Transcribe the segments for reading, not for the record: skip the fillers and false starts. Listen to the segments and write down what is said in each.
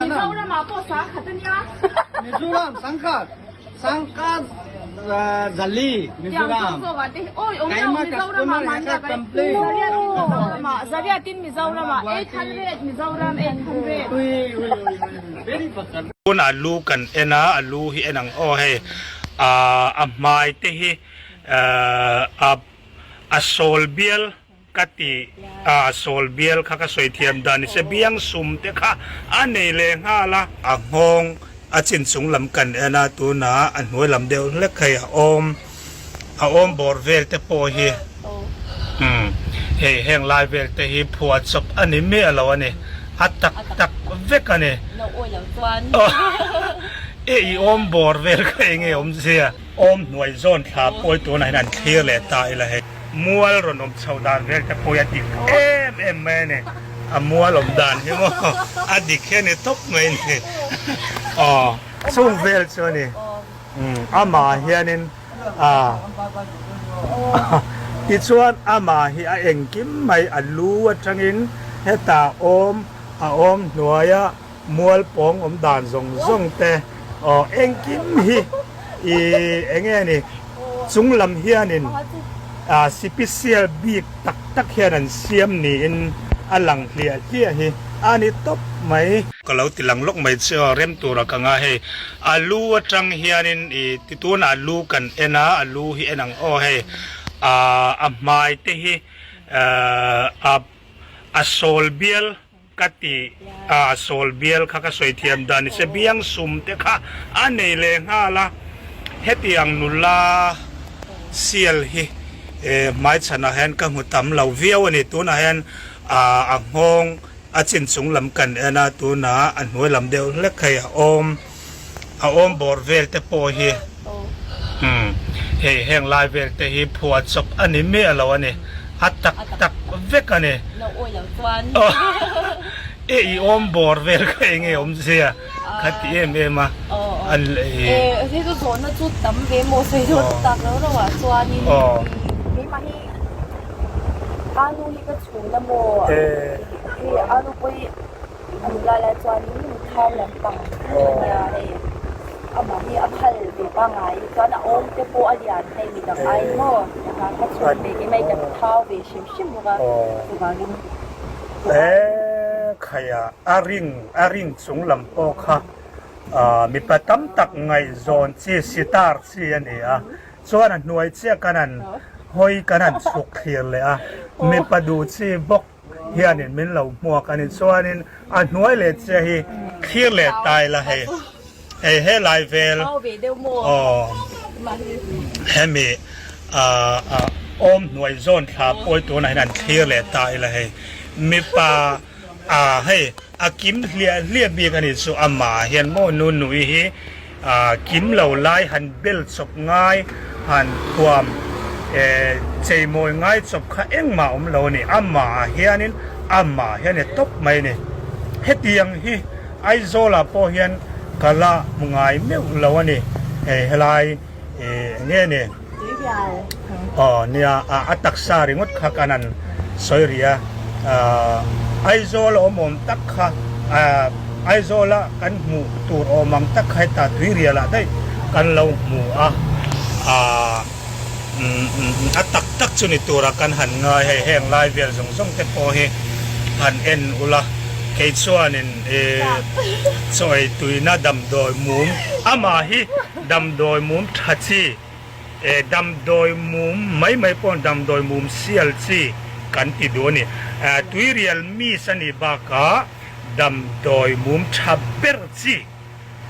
Mizoram ah pawh 10,000 a nia. Mizoram 10,000 10,000 zali Mizoram. Keimah customer he kha complain. Zariatin Mizoram ah 800 Mizoram 800. Ui ui ui very pakhat. Tun a lu kan en a, a lu hi en ang aw hei ah a hmai te hi ah a sawl bial Ka ti a, sawl bial kha ka sawi thiam dan ni se biang sum te kha a nei leh nghal a. A nghawng a chin chung lam kan en a, tunah a hnuai lam deuh hlek hei a awm, a awm bawr vel te pawh hi umm hei heng lai vel te hi phuah chawp a ni miah lo a ni, a tak tak vek a ni. E i awm bawr vel kha enge awmzia? Awm hnuai zawn thla pawi tunah hian an thlir leh ta ila hei. Mual rawn awm chho dan vel te pawh hi a dik em em mai a ni. A mual awm dan hi maw a dik hi a ni tawp mai a ni. Aw chung vel chu a ni. Amah hianin a tichuan amah hi a engkim mai a lu atangin hetah awm a awm hnuaia Mual pawng awm dan zawng zawng te aw engkim hi i enge ni chung lam hianin ah sipisial bik tak tak hian an siam niin a lang hliah hliah hi a ni tawp mai. Ka lo ti lang lawk mai che aw rem tura ka nga hei a lu atang hianin i ti tunah a lu kan en a a lu hi en ang aw hei ah a hmai te hi ah a sawl bial. Ka ti a, sawl bial kha ka sawi thiam dan ni se biang sum te kha a nei leh nghal a, hetiang nula sial hi hmaichhanah hian ka hmu tam lo viau a ni, tunah hian a nghawng a chin chung lam kan en a, tunah a hnuai lam deuh hlek hei a awm. A awm bawr vel te pawh hi umm hei heng lai vel te hi phuah chawp a ni miah lo a ni, a tak tak vek a ni. E i awm bawr vel kha enge awmzia kha ti em em a an i. Hei chu zawhna chu tam ve maw sawi dawn tak lo lo ah chuanin keimah hi anu hi ka chhun a maw hei anu pawh hi A nula lai chuanin thau lampang a nia hei amah hi a phal ve pangngai chuan a awm te pawh a lian hei mi dang aiin maw tikhan ka chhun ve em mai ka thau ve hrim hrim bawk a chuvangin E khaia a ring a ring chung lam pawh kha mipa tam tak ngaihzawn chi sitar chi a ni a chuan a hnuai chiah kan han hawi kan han chhuk thlir leh a mipa duh chi bawk hianin min lo hmuak a ni. Chuanin a hnuai leh chiah hi thlir leh tai la hei hei helai vel aw hemi ah awm hnuai zawn thla pawi tunah hian an thlir leh ta ila hei mipa ah hei a kim hliah hliah bik a ni chu amah hian maw nu nui hi Kim lo lai han bel chawp ngai, han thuam cheimawi ngai chawp kha engmah awm lo a ni. Amah hianin amah hian e tawp mai a ni. Hetiang hi Aizawlah pawh hian ka la hmu ngai meuh lo a ni. Hei helai eng nge ni? Aw nia, a taksa ringawt kha kan han sawi rih a, Aizawl a awm awm tak kha Aizawl a kan hmuh tur awm ang tak kha heta Tuirial ah daih kan lo hmu a, a tak tak chu ni tura kan han ngai hei heng lai vel zawng zawng te pawh hi han en ula kei chuanin chaw ei tuina damdawi mum amah hi Damdawi mum tha chi, eh damdawi mum mai mai pawh damdawi mum sial chi kan ti duh a ni. Eh tuirial miss a nih bakah damdawi mum tha ber chi,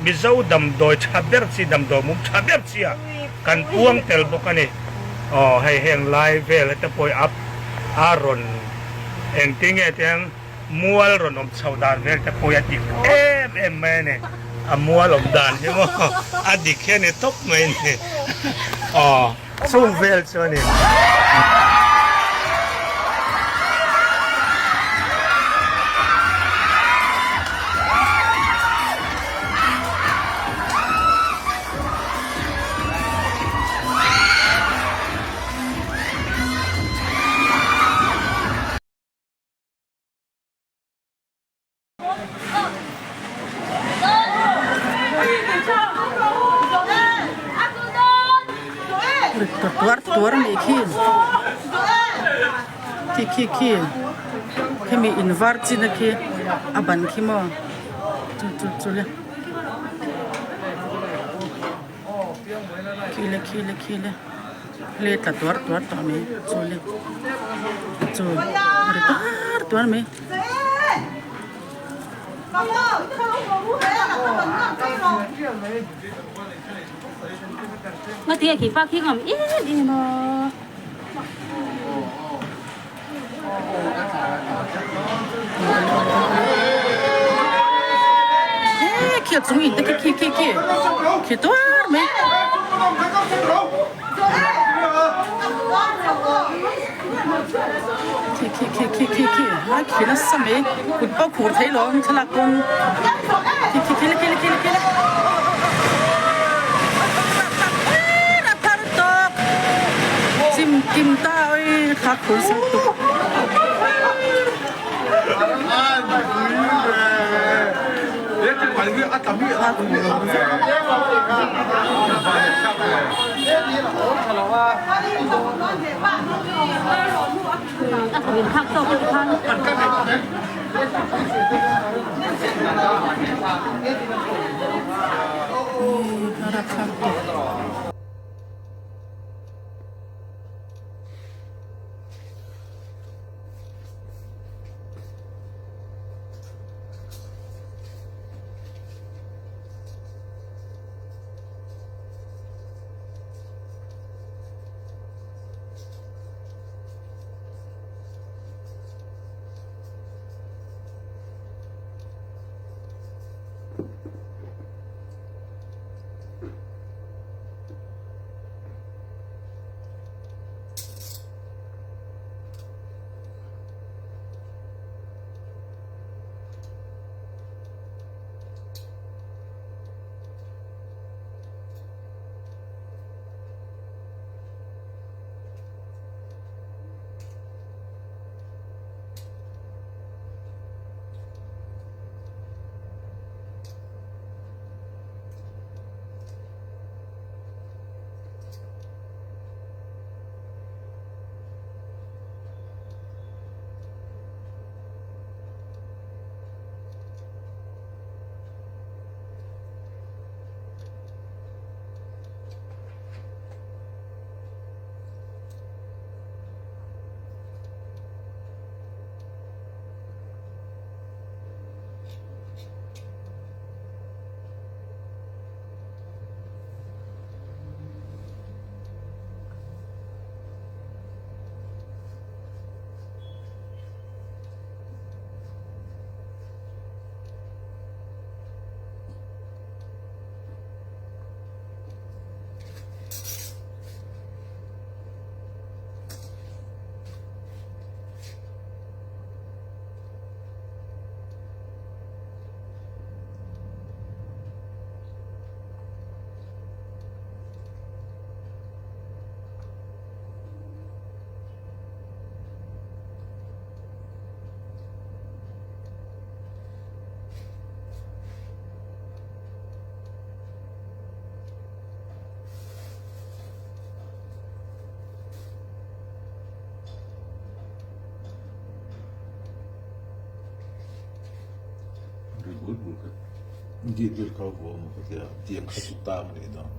Mizo damdawi tha ber chi, damdawi mum tha ber chi ah kan puang tel bawk a ni. Aw hei heng lai vel te pawh hi a a rawn engtinge tiang. Mual rawn awm chho dan vel te pawh hi a dik em em mai a ni. A mual awm dan hi maw a dik hi a ni tawp mai a ni. Aw chung vel chu a ni. Ri ta tuar tuar a nih khi khi khi khi khimi in var chin a khi a ban khi maw chu chu chu le khi le khi le khi le le tla tuar tuar tawh mai chu le chu ri tuar tuar mai. He khi a chung in te khi khi khi khi khi tuar mai. Khi khi khi khi khi khi a khi nasa mai kut pawh khur thei lo ang thlalak pawn khi khi khi le khi le khi le khi le chim kim ta oi kha khur sak tuk. Ri bul bul kha gate vel kha vuah maw ka tia tiang kha chu tang a nih dawn.